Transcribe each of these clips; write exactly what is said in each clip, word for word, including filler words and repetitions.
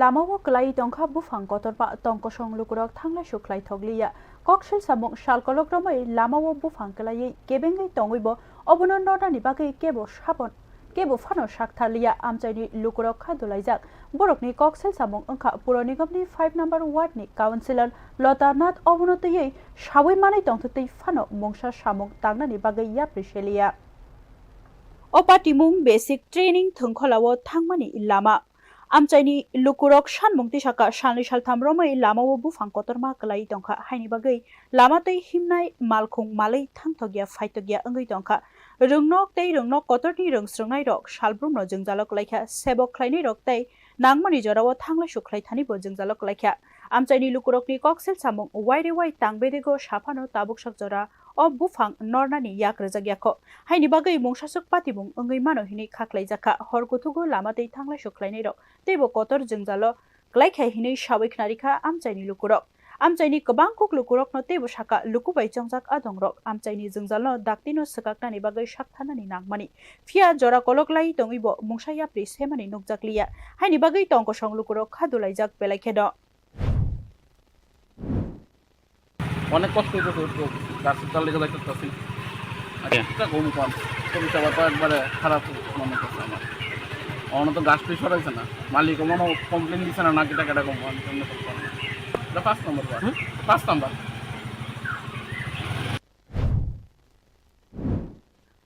Lamao kwlaiwi tongkha buphang kotorma, tongkosong lukurok thanglai suk khlai thokliya. Koksil samung sal kolok romwi lamao buphang kwlaiwi kebengwi tongwibo obono nornani bagwi kebo sabon, kebo phano sak tharliya. Amchaini lukurok kha dulaijak. Borokni koksil samung wngkha Puro Nigomni five number ward ni councillor Lota Nath. Obono twiwi sawi manwi tongtwtwi phano mungsa samung tangnani bagwi yapri seliya. O patimung basic training thwngkholao thangmani lama. Amchaini lukurok sanmung tisaka salnwi saltham romwi lamao buphang kotorma kwlaiwi tongkha, haini bagwi lama twi himnai malkhung malwi thangthokya phaitokya wngwi tongkha. Rwngnok tei rwngnok kotorni rwngsrwngnairok salbrumno jwngjalo kwlaikha, sebok khlainairok tei nangmani jorao thanglai suk khlai thanibo jwngjalo kwlaikha. Amchaini lukurokni koksil samung waire wai tangbedego saphano tabuksak jora o buphang nornani yak rwjakya kho. Haini bagwi mungsaswk patimung wngwi mano hinwi khaklaijakha. Hor kuthugo lama tei thanglai suk khlainairok teibo kotor jwngjalo kwlaikha hinwi sawi khnarikha amchaini lukurok. Amchaini kwbang kuk lukurokno teibo saka luku bai chongjak adongrok amchaini jwngjalno daktino swkaknani bagwi saktharnani nangmani. Phiya jora kolok lai tongwibo mungsa yapri semani nukjakliya. Haini bagwi tongkosong lukurok kha dulaijak belai kheno. অনেক কষ্ট হইতেছে, ওর তো গাছ উদ্ধার লেগে যাইতে পারছি না। আর আচ্ছা। একটা ঘুম কম, শরীর স্বাভাবিক একবারে খারাপ মনে করছে আমার। অন্য তো গাছ তো সরাইছে না, মালিক মনে কমপ্লেন দিছে না, নাকি টাকাটা কম, আমি জন্য করতে পারবো না। এটা পাঁচ নম্বর ওয়ার্ড। হুম? পাঁচ নম্বর।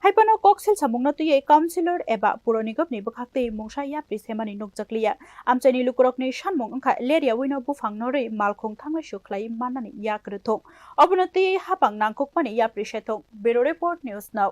Haiphano koksil samungno twiwi councillor eba Puro Nigomni bwkhaktwi mungsa yapri semani nukjakliya. Amchaini lukurokni sanmung wngkha leriawino buphang norwi malkhung thanglai suk khlai mannani yak rwthung. Obono twiwi hapang nangkukmani yapri sethung. Bureau Report, News Now.